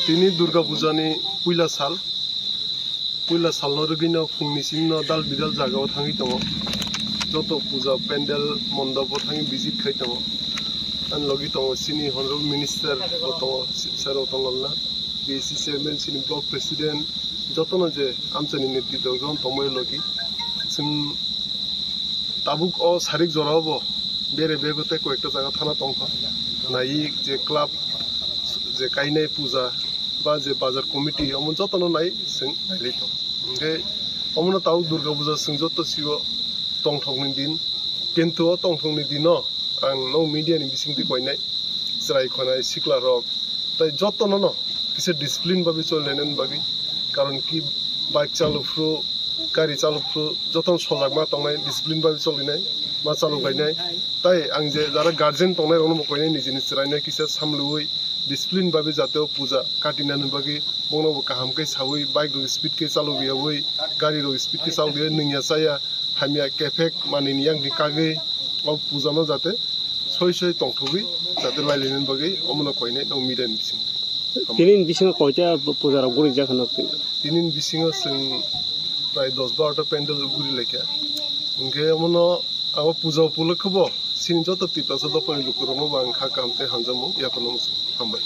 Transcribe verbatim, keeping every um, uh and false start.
Tini Durga Puja ni puila sal. Puila sal no rwgwi no phung ni simi no dal bidal jaga o thangwi tongo. Joto puja pandal mondop o thangwi visit khai tongo. Ani logi tongo chini Honorable Minister bo tongo, Sir Ratan Lal Nath, B A C Chairman, chini Block President, joto no je amchai ni netritwo o tongmani logi. Chwng tabuk o sarik jora o bo bere bego tei koi ekta jaga thana tongkha. Nai je club je kainai puja ba je bazar committee omo joto no nai chwng nailai tongo. Hwnkhe omo no tabuk Durga Puja chwng joto sio tongthok ni din, kintu o tongthok ni din o ang no media ni bising twi koinai chwrai khonai sikla rok tai joto no no kisa discipline bagwi choli lainani bagwi, karon ki bike chalok phuru, gari chalok phuru joto no sojak ma tongnai, discipline bagwi cholinai ma chalok lainai. Tai ang je jara guardian tongnai rok no bo koinai nijini chwrai no kisa samlui discipline bagwi jate o puja katinani bagwi bono bo kaham khe saui bike rok speed khe chalok yaui gari rok speed khe chalok yaui nungya chaya hamya kephek manwi ni yang ni kagwi o puja no jate soi soi tongthogwi jate lailainani bagwi omono koinai no media ni bising. Tini ni bisingo koita puja rok guri jak no? Tini ni bisingo chwng prai dos barota pandal guri laikha. Hwnkhe omono abo puja upolokhe bo chini joto Tiprasa dophani lukurokno bo ang kha kaham tei hamjakmung yapharna muchungo. Hambai.